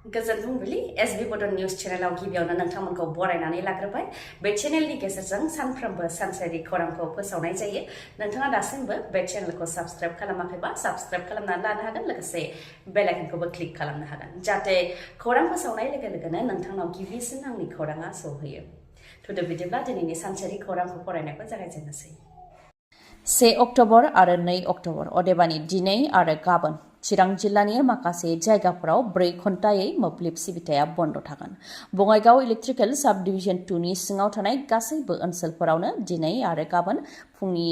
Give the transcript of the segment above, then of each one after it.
गोजोन फुंबिलि एसबि बड निउज चेनेलाव गिबियावनो नोंथांमोनखौ बरायनानै लाग्रोबाय बे चेनेलनि गेजेरजों सानफ्रोमबो सानसेनि खौरांखौ फोसावनाय जायो नोंथाङा दासिमबो बे चेनेलखौ साबस्क्राइब खालामाखैबा साबस्क्राइब खालामनानै लानो हागोन लोगोसे बेल आइकनखौबो क्लिक खालामनो हागोन जाहाथे खौरां फोसावनाय लोगो लोगोनो नोंथांनाव गिबिसिन आंनि खौराङा सौहैयो थुदो बिदिब्ला दिनैनि सानसेनि खौरांखौ फरायनायखौ जागायजेननोसै 1 अक्ट'बर आरो 2 अक्ट'बर अदेबानि दिनै आरो गाबोन चिरां जिल्लानि माखासे जायगाफोराव 4 घन्टायै मोब्लिब सिबिथाया बन्द थागोन। बङाइगाव इलेक्ट्रिकेल साब डिभिजन 2 नि सिङाव थानाय गासैबो ओनसोलफोरावनो दिनै आरो गाबोन फुंनि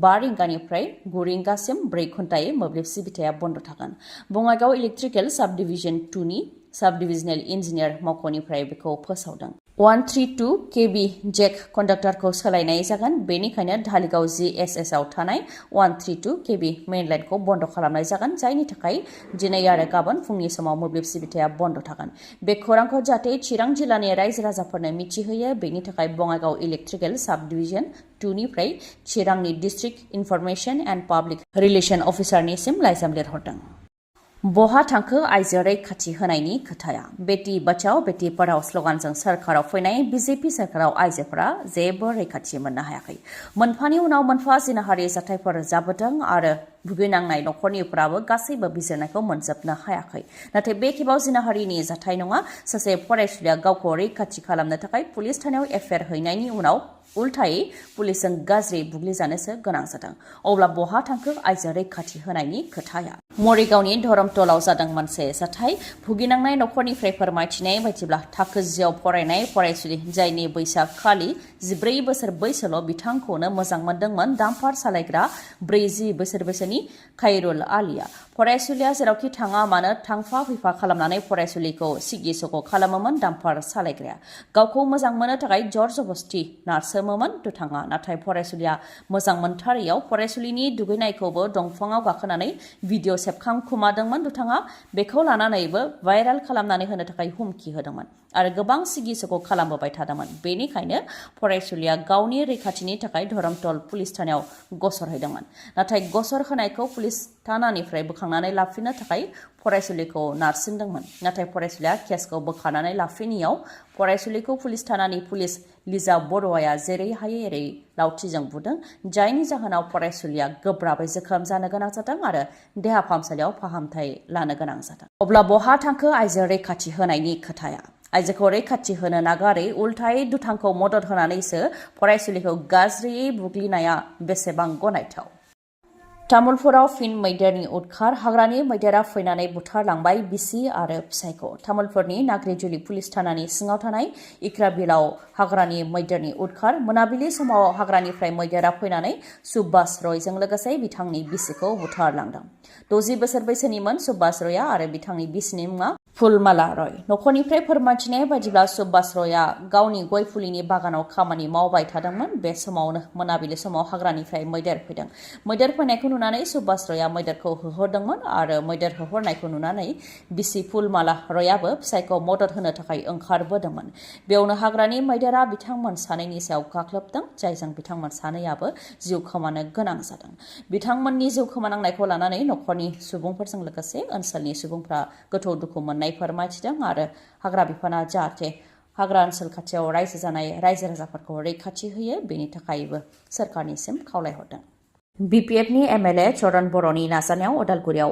5 रिंगानिफ्राय 9 रिंगासिम 4 घन्टायै मोब्लिब सिबिथाया बन्द थागोन। बङाइगाव इलेक्ट्रिकेल साब डिभिजन 2 नि साब डिभिजनेल इन्जिनियार मावख'निफ्राय बेखौ फोसावदों। 132 केबि जेक कन्डाक्टरखौ सोलायनाय जागोन बेनिखायनो धालिगाव GSS आव थानाय 132 केबि मेइनलाइनखौ बन्द खालामनाय जागोन जायनि थाखाय दिनै आरो गाबोन फुंनि समाव मोब्लिब सिबिथाया बन्द थागोन। बे खौरांखौ जाहाथे चिरां जिल्लानि रायजो राजाफोरनो मिथिहोयो बेनि थाखाय बङाइगाव इलेक्ट्रिकेल साब डिभिजन 2 निफ्राय चिरांनि district information and public relation अफिसारनिसिम लाइजाम लिरहरदों। बहा थांखो आइजो रैखाथि होनायनि खोथाया बेटी बचाओ बेटी पढ़ाओ स्लगानजों सोरखाराव फैनाय बीजेपी सोरखाराव आइजोफोरा जेबो रैखाथि मोननो हायाखै। मोनफानि उनाव मोनफा जिनाहारि जाथायफोर जाबोदों आरो भुगिनांनाय नखरनिफ्राबो गासैबो बिजिरनायखौ मोनजोबनो हायाखै। नाथाय बे खेबाव जिनाहारिनि जाथाय नङा सासे फरायसुलिया गावखौ रैखाथि खालामनो थाखाय पुलिस थानायाव एफआइआर हैनायनि उनाव उल्थायै पुलिसजों गाज्रि बुग्लिजानोसो गोनां जादों। अब्ला बहा थांखो आइजो रैखाथि होनायनि खोथाया मरिगावनि धरमतलाव जादों मोनसे जाथाय भुगिनांनाय नखरनिफ्राय फोरमायथिनाय बायदिब्ला थाखो 10 आव फरायनाय फरायसुलि जायनि बैसोआ खालि 14 बोसोर बैसोल' बिथांखौनो मोजां मोनदोंमोन डाम्पार सालायग्रा 40 बोसोर बैसोनि खायरुल आलिया। फरायसुलिया जेरावखि थाङा मानो थांफा फैफा खालामनानै फरायसुलिखौ सिगि सग' खालामोमोन डाम्पार सालायग्राया। गावखौ मोजां मोननो थाखाय जर जबस्ति नारसोमोमोन दुथाङा नाथाय फरायसुलिया मोजां मोनथारैयाव फरायसुलिनि दुगैनायखौबो दंफाङाव गाखोनानै भिडिअ सेबखांखुमादोंमोन दुथाङा बेखौ लानानैबो भाइरेल खालामनानै होनो थाखाय हुमखि होदोंमोन आरो गोबां सिगि सग' खालामबोबाय थादोंमोन। बेनिखायनो फरायसुलिया गावनि रैखाथिनि थाखाय धरमतल पुलिस थानायाव गसर हैदोंमोन। नाथाय गसर होनायखौ पुलिस थानानिफ्राय बोखांनानै लाफिननो थाखाय फरायसुलिखौ नारसिनदोंमोन। नाथाय फरायसुलिया केसखौ बोखारनानै लाफिनियाव फरायसुलिखौ पुलिस थानानि पुलिस लिजा बर'आ जेरै हायो एरै लावथिजों बुदों जायनि जाहोनाव फरायसुलिया गोब्राबै जोखोम जानो गोनां जादों आरो देहा फाहामसालियाव फाहामथाय लानो गोनां जादों। अब्ला बहा थांखो आइजो रैखाथि होनायनि खोथाया आइजोखौ रैखाथि होनो नागारै उल्थायै दुथांखौ मदद होनानैसो फरायसुलिखौ गाज्रियै बुग्लिनाया बेसेबां गनायथाव। तामुलपुराव फिन मैदेरनि उदखार हाग्रानि मैदेरा फैनानै बुथारलांबाय बिसि आरो फिसायखौ। तामुलपुरनि नाग्रिजुलि पुलिस थानानि सिङाव थानाय इक्राबिलाव हाग्रानि मैदेरनि उदखार मोनाबिलि समाव हाग्रानिफ्राय मैदेरा फैनानै सुभाष रयजों लोगोसे बिथांनि बिसिखौ बुथारलांदों। 60 बोसोर बैसोनिमोन सुभाष रयआ आरो बिथांनि बिसिनि मुङा फुलमाला रय। नखरनिफ्राय फोरमायथिनाय बायदिब्ला सुभाष रयआ गावनि गय फुलिनि बागानाव खामानि मावबाय थादोंमोन। बे समावनो मोनाबिलि समाव हाग्रानिफ्राय मैदेर फैदों। मैदेर फैनायखौ नुनानै सुभाष रयआ मैदेरखौ होहरदोंमोन आरो मैदेर होहरनायखौ नुनानै बिसि फुलमाला रयआबो फिसायखौ मदद होनो थाखाय ओंखारबोदोंमोन। बेयावनो हाग्रानि मैदेरा बिथांमोन सानैनि सायाव गाग्लोबदों जायजों बिथांमोन सानैयाबो जिउ खोमानो गोनां जादों। बिथांमोननि जिउ खोमानांनायखौ लानानै नखरनि सुबुंफोरजों लोगोसे ओनसोलनि सुबुंफ्रा गोथौ दुखु मोननाय फोरमायथिदों आरो हाग्रा बिफाना जाहाथे हाग्रा ओनसोल खाथियाव रायजो जानाय रायजो राजाफोरखौ रैखाथि होयो बेनि थाखायबो सोरखारनिसिम खावलायहरदों। BPFनि MLA चरण बर'नि नाजानायाव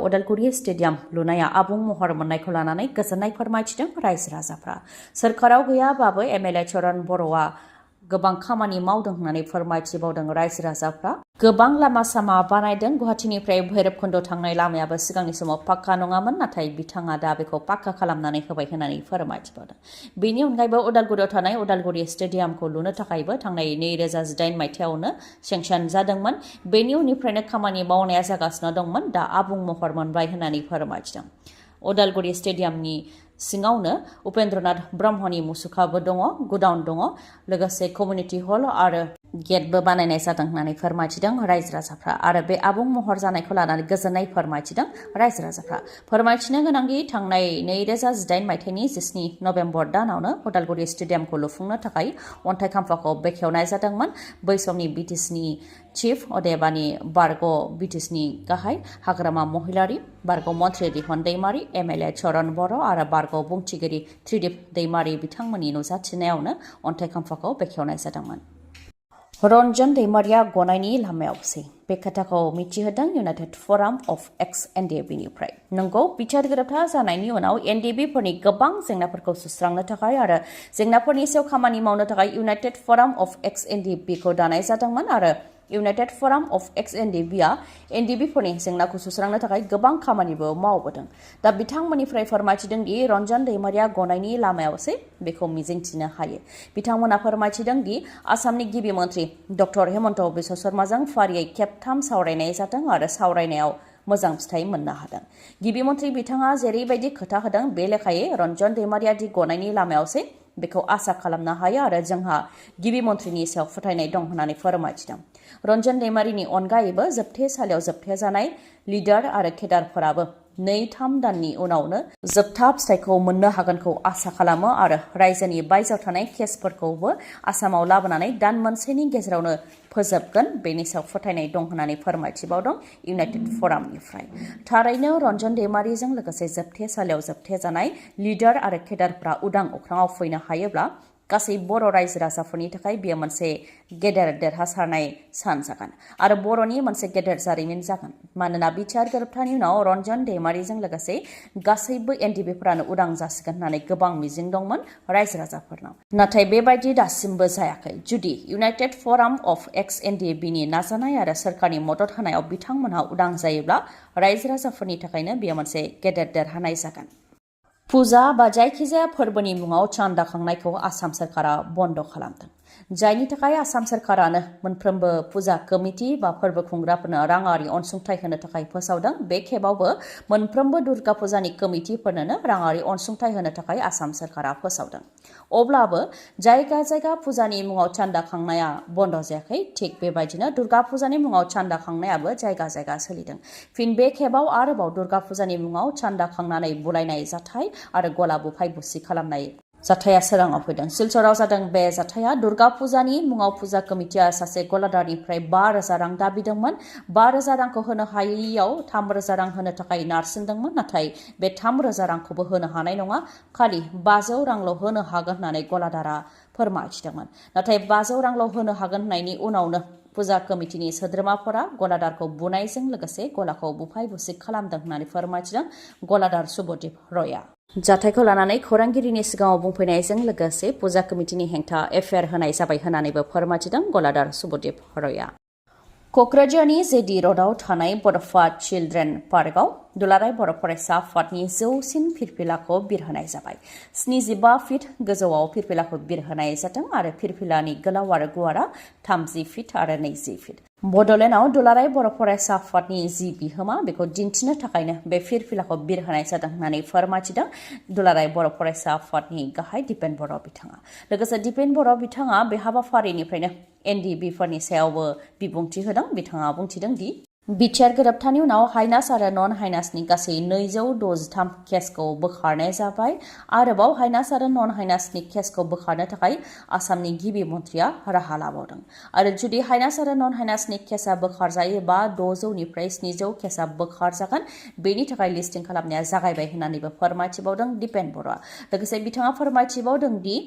उदालगुरि स्टेडियाम लुनाया आबुं महर मोननायखौ लानानै गोजोननाय फोरमायथिदों रायजो राजाफ्रा। सोरखाराव गैयाबाबो MLA चरण बर'आ गोबां खामानि मावदों होननानै फोरमायथिबावदों रायजो राजाफ्रा। गोबां लामा सामा बानायदों गुवाहाटीनिफ्राय भैरबकुन्द थांनाय लामायाबो सिगांनि समाव पाक्का नङामोन नाथाय बिथाङा दा बेखौ पाक्का खालामनानै होबाय होननानै फोरमायथिबावदों। बेनि अनगायैबो उदालगुरियाव थानाय उदालगुरि स्टेडियामखौ लुनो थाखायबो थांनाय 2018 मायथाइयावनो सेंसन जादोंमोन। बेनि उननिफ्रायनो खामानि मावनाया जागासिनो दंमोन दा आबुं महर मोनबाय होननानै फोरमायथिदों। उदालगुरि स्टेडियामनि सिङावनो उपेन्द्रनाथ ब्रह्मनि मुसुखाबो दङ गुडाउन दङ लोगोसे कमिउनिटि हल आरो गेटबो बानायनाय जादों होननानै फोरमायथिदों रायजो राजाफ्रा आरो बे आबुं महर जानायखौ लानानै गोजोननाय फोरमायथिदों रायजो राजाफ्रा। फोरमायथिनो गोनांदि थांनाय 2018 मायथाइनि 17 नभेम्बर दानावनो उदालगुरि स्टेडियामखौ लुफुंनो थाखाय अन्थाइ खाम्फाखौ बेखेवनाय जादोंमोन। बै समनि BTCनि चिफ अदेबानि बारग' BTCनि गाहाय हाग्रामा महिलारी बारग' मन्थ्रि रिहन दैमारी MLA चरण बर' आरो बारग' बारग' बुंथिगिरि त्रिदिप दैमारि बिथांमोननि नुजाथिनायावनो अन्थाइ खाम्फाखौ बेखेवनाय जादोंमोन। रन्जन दैमारिया गनायनि लामायावसै बे खोथाखौ मिथिहोदों इउनाइटेड फराम अफ एक्स एनडिएबिनिफ्राय। नंगौ, बिथार गोरोबथा जानायनि उनाव एनडिएबिफोरनि गोबां जेंनाफोरखौ सुस्रांनो थाखाय आरो जेंनाफोरनि सायाव खामानि मावनो थाखाय इउनाइटेड फराम अफ एक्स एनडिएबिखौ दानाय जादोंमोन आरो इउनाइटेड फराम अफ एक्स एनडिएबिआ एनडिएबिफोरनि जेंनाखौ सुस्रांनो थाखाय गोबां खामानिबो मावबोदों। दा बिथांमोननिफ्राय फोरमायथिदों दि रन्जन दैमारिया गनायनि लामायावसै बेखौ मिजिंथिनो हायो। बिथांमोना फोरमायथिदों दि आसामनि गिबि मन्त्रि डक्टर हेमन्त बिश्व शर्माजों फारियै खेबथाम सावरायनाय जादों आरो सावरायनायाव मोजां फिथाइ मोननो हादों। गिबि मन्त्रि बिथाङा जेरैबायदि खोथा होदों बे लेखायै रन्जन दैमारिया दि गनायनि लामायावसै बेखौ आसा खालामनो हायो आरो जोंहा गिबि मन्थ्रिनि सायाव फोथायनाय दं होननानै फोरमायथिदों। रन्जन दैमारिनि अनगायैबो जोबथेसालियाव जोबथेजानाय लिडार आरो केडारफोराबो 2-3 दाननि उनावनो जोबथा फिथाइखौ मोननो हागोनखौ आसा खालामो आरो रायजोनि बायजोआव थानाय केसफोरखौबो आसामाव लाबोनानै दान मोनसेनि गेजेरावनो फोजोबगोन बेनि सायाव फोथायनाय दं होननानै फोरमायथिबावदों इउनाइटेड फरामनिफ्राय। थारैनो रन्जन दैमारिजों लोगोसे जोबथेसालियाव जोबथेजानाय लिडार आरो केडारफ्रा उदां अख्राङाव फैनो हायोब्ला गासै बर' रायजो राजाफोरनि थाखाय बेयो मोनसे गेदेर देरहासारनाय सान जागोन आरो बर'नि मोनसे गेदेर जारिमिन जागोन। मानोना बिटिआर गोरोबथानि उनाव रन्जन दैमारिजों लोगोसे गासैबो एनडिएबिफोरानो उदां जासिगोन होननानै गोबां मिजिं दंमोन रायजो राजाफोरनाव। नाथाय बेबायदि दासिमबो जायाखै। जुदि इउनाइटेड फराम अफ एक्स एनडिएबिनि नाजानाय आरो सोरखारनि मदद होनायाव बिथांमोनहा उदां जायोब्ला रायजो राजाफोरनि थाखायनो बेयो मोनसे गेदेर देरहानाय जागोन। फुजा बा जायखिजाया फोरबोनि मुङाव चान्दा खांनायखौ आसाम सोरखारा बन्द खालामदों, जायनि थाखाय आसाम सोरखारानो मोनफ्रोमबो फुजा कमिटि बा फोरबो खुंग्राफोरनो राङारि अनसुंथाइ होनो थाखाय फोसावदों। बे खेबावबो मोनफ्रोमबो दुर्गा फुजानि कमिटिफोरनो राङारि अनसुंथाइ होनो थाखाय आसाम सोरखारा फोसावदों। अब्लाबो जायगा जायगा फुजानि मुङाव चान्दा खांनाया बन्द जायाखै। थिग बेबायदिनो दुर्गा फुजानि मुङाव चान्दा खांनायाबो जायगा जायगा सोलिदों। फिन बे खेबाव आरोबाव दुर्गा फुजानि मुङाव चान्दा खांनानै बुलायनाय जाथाय आरो गला बुफाय बुसि खालामनाय जाथाया सोराङाव फैदों। सिलचराव जादों बे जाथाया। दुर्गा फुजानि मुङाव फुजा कमिटिया सासे गलादारनिफ्राय 5,000 रां दाबिदोंमोन। 5,000 रांखौ होनो हायैयाव 3,000 रां होनो थाखाय नारसिनदोंमोन। नाथाय बे 3,000 रांखौबो होनो हानाय नङा, खालि 500 रांल' होनो हागोन होननानै गलादारा फोरमायथिदोंमोन। नाथाय 500 रांल' होनो हागोन होननायनि उनावनो फुजा कमिटिनि सोद्रोमाफोरा गलादारखौ बुनायजों लोगोसे गलाखौ बुफाय बुसि खालामदों होननानै फोरमायथिदों गलादार सुबदीप रयआ। जाथायखौ लानानै खौरांगिरिनि सिगाङाव बुंफैनायजों लोगोसे फुजा कमिटिनि हेंथा एफआइआर होनाय जाबाय होननानैबो फोरमायथिदों गलादार सुबदीप रयआ। क'क्राझारनि जेडि र'डआव थानाय बड'फा चिल्ड्रेन पार्कआव दुलाराय बर' फरायसा आफादनि जौसिन फिरफिलाखौ बिरहोनाय जाबाय। 75 फिट गोजौआव फिरफिलाखौ बिरहोनाय जादों आरो फिरफिलानि गोलाव आरो गुवारा 30 फिट आरो 20 फिट। बड'लेण्डआव दुलाराय बर' फरायसा आफादनि जि बिहोमा बेखौ दिन्थिनो थाखायनो बे फिरफिलाखौ बिरहोनाय जादों होननानै फोरमायथिदों दुलाराय बर' फरायसा आफादनि गाहाय दिपेन बर' बिथाङा। लोगोसे दिपेन बर' बिथाङा बे हाबाफारिनिफ्रायनो एनडिएबिफोरनि सायावबो बिबुंथि होदों। बिथाङा बुंथिदों दि बिटिआर गोरोबथानि उनाव हाइनास आरो नन हाइनासनि गासै 263 केसखौ बोखारनाय जाबाय। आरोबाव हाइनास आरो नन हाइनासनि केसखौ बोखारनो थाखाय आसामनि गिबि मन्थ्रिया राहा लाबावदों। आरो जुदि हाइनास आरो नन हाइनासनि केसा बोखारजायोबा 600निफ्राय 700 केसा बोखारजागोन। बेनि थाखाय लिस्टिं खालामनाया जागायबाय होननानैबो फोरमायथिबावदों दिपेन बर'आ। लोगोसे बिथाङा फोरमायथिबावदों दि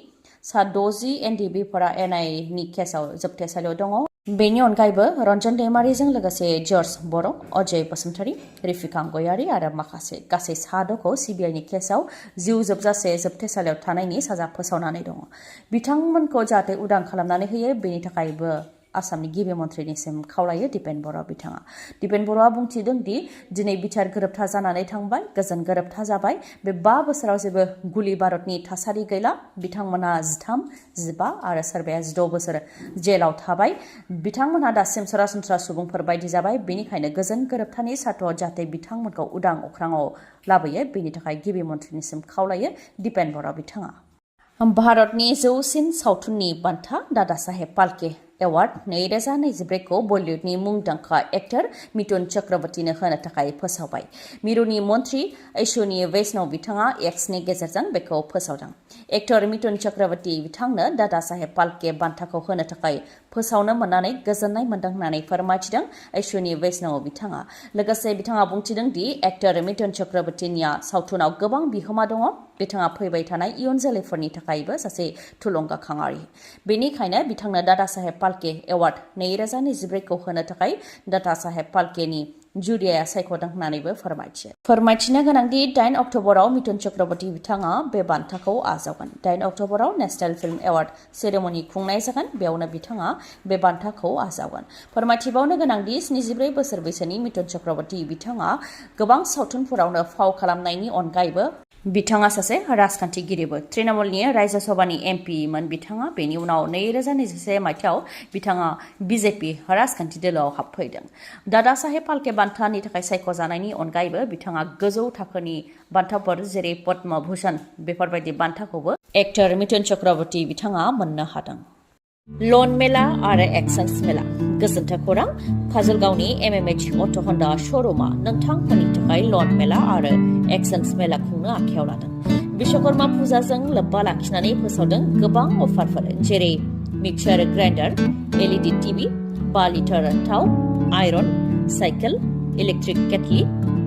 60 एनडिएबिफोरा एनआइनि केसाव जोबथेसालियाव दङ। बेनि अनगायैबो रन्जन दैमारिजों लोगोसे जर्ज बर', अजय बसुमतारी, रिफिकां गयारी आरो माखासे गासै 6खौ सिबिआइनि केसाव जिउ जोबजासे जोबथेसालियाव थानायनि साजा फोसावनानै दङ। बिथांमोनखौ जाहाथे उदां खालामनानै होयो बेनि थाखायबो आसामनि गिबि मन्थ्रिनिसिम खावलायो दिपेन बर' बिथाङा। दिपेन बर'आ बुंथिदों दि दिनै बिटिआर गोरोबथा जानानै थांबाय, गोजोन गोरोबथा जाबाय। बे 5 बोसोराव जेबो गुलि बारुदनि थासारि गैला। बिथांमोनहा 13, 15 आरो सोरबाया 6 बोसोर जेलाव थाबाय। बिथांमोनहा दासिम सरासनस्रा सुबुंफोर बायदि जाबाय। बेनिखायनो गोजोन गोरोबथानि सार्थआव जाहाथे बिथांमोनखौ उदां अख्राङाव लाबोयो बेनि थाखाय गिबि मन्थ्रिनिसिम खावलायो दिपेन बर' बिथाङा। भारतनि जौसिन सावथुननि बान्था दादा साहेब फाल्के एवार्ड 2024खौ बलिउडनि मुंदांखा एक्टर मिथुन चक्रवर्तीनो होनो थाखाय फोसावबाय। मिरुनि मन्थ्रि ऐश्वनी वैष्णव बिथाङा एक्सनि गेजेरजों बेखौ फोसावदों। एक्टर मिथुन चक्रवर्ती बिथांनो दादा साहेब फाल्के बान्थाखौ होनो थाखाय फोसावनो मोननानै गोजोननाय मोनदों होननानै फोरमायथिदों ऐश्वनी वैष्णव बिथाङा। लोगोसे बिथाङा बुंथिदों दि एक्टर मिथुन चक्रवर्तीनिया सावथुनाव गोबां बिहोमा दङ। बिथाङा फैबाय थानाय इयुन जोलैफोरनि थाखायबो सासे थुलुंगाखांआरि। बेनिखायनो बिथांनो दादा साहेब फाल्के एवार्ड 2023 खौ होनो थाखाय दादा साहेब फाल्केनि जुरिया सायख'दों होननानैबो फोरमायथिनो गोनांदि 8 अक्ट'बराव मिथुन चक्रवर्ती बिथाङा बे बान्थाखौ आजावगोन। 8 अक्ट'बराव नेशनेल फिल्म एवार्ड सेरेमनि खुंनाय जागोन। बेयावनो बिथाङा बे बान्थाखौ आजावगोन। फोरमायथिबावनो गोनांदि 74 बोसोर बैसोनि मिथुन चक्रवर्ती बिथाङा गोबां सावथुनफोरावनो फाव खालामनायनि अनगायैबो बिथाङा सासे राजखान्थिगिरिबो। तृणमूलनि राज्य सभानि एमपि मोन बिथाङा। बेनि उनाव 2021 मायथाइयाव बिथाङा बीजेपी राजखान्थि दोलोआव हाबफैदों। दादा साहेब फाल्के बान्थानि थाखाय सायख'जानायनि अनगायैबो बिथाङा गोजौ थाखोनि बान्थाफोर जेरै पद्म भूषण बेफोरबायदि बान्थाखौबो एक्टर मिथुन चक्रवर्ती बिथाङा मोननो हादों। लन मेला आरो एक्सन्स मेला। गोजोन्थों खौरां, काजलगावनि MMH अट' हन्डा श'रुमा नोंथांमोननि थाखाय लन मेला आरो एक्सन्स मेला खुंनो आखायाव लादों। विश्वकर्मा फुजाजों लोब्बा लाखिनानै फोसावदों गोबां अफारफोर जेरै mixer grinder, LED TV, 5 litre थाव, iron, cycle, electric kettle,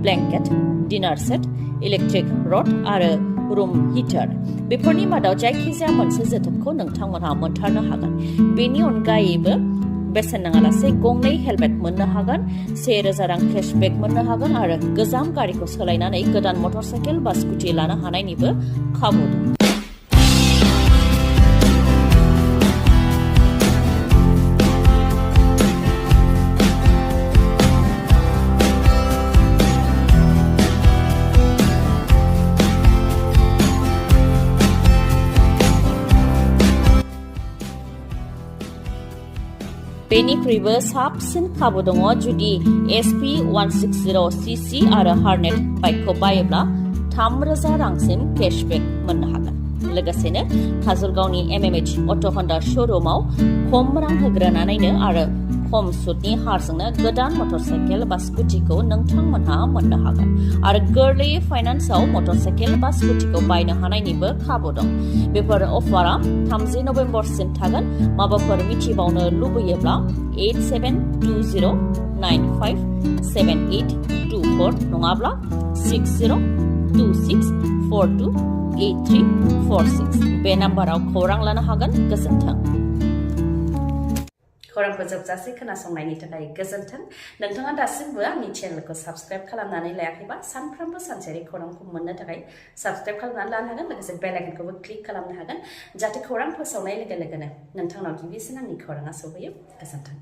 blanket, dinner set, electric rod आरो रुम हिटार। बेफोरनि मादाव जायखिजाया मोनसे जोथोबखौ नोंथांमोनहा मोनथारनो हागोन। बेनि अनगायैबो बेसेन नाङालासे गंनै हेलमेट मोननो हागोन, 1000 रां केशबेक मोननो हागोन आरो गोजाम गारिखौ सोलायनानै गोदान मटर साइकेल बा स्कुटि लानो हानायनिबो खाबु दं। बेनिख्रुइबो साबसिन खाबु दङ जुदि SP 160cc आरो हार्नेट बाइकखौ बायोब्ला 3000 रांसिम केशबेक मोननो हागोन। लोगोसेनो काजलगावनि MMH अट' हन्डा श'रुमाव खम रां होग्रोनानैनो आरो खम सुतनि हारजोंनो गोदान मटर साइकेल बा स्कुटिखौ नोंथांमोनहा मोननो हागोन आरो गोरलैयै फाइनान्सआव मटर साइकेल बा स्कुटिखौ बायनो हानायनिबो खाबु दं। बेफोर अफारा 30 नभेम्बरसिम थागोन। माबाफोर मिथिबावनो लुबैयोब्ला 8720957824 नङाब्ला 6026428346 बे नाम्बाराव खौरां लानो हागोन। गोजोन्थों। खौरांखौ जोबजासे खोनासंनायनि थाखाय गोजोन्थों। नोंथाङा दासिमबो आंनि चेनेलखौ साबस्क्राइब खालामनानै लायाखैबा सानफ्रोमबो सानसेयारि खौरांखौ मोननो थाखाय साबस्क्राइब खालामनानै लानो हागोन। लोगोसे बेल आइकनखौबो क्लिक खालामनो हागोन जाहाथे खौरां फोसावनाय लोगो लोगोनो नोंथांनाव गिबिसिन आंनि खौराङा सौहैयो। गोजोन्थों।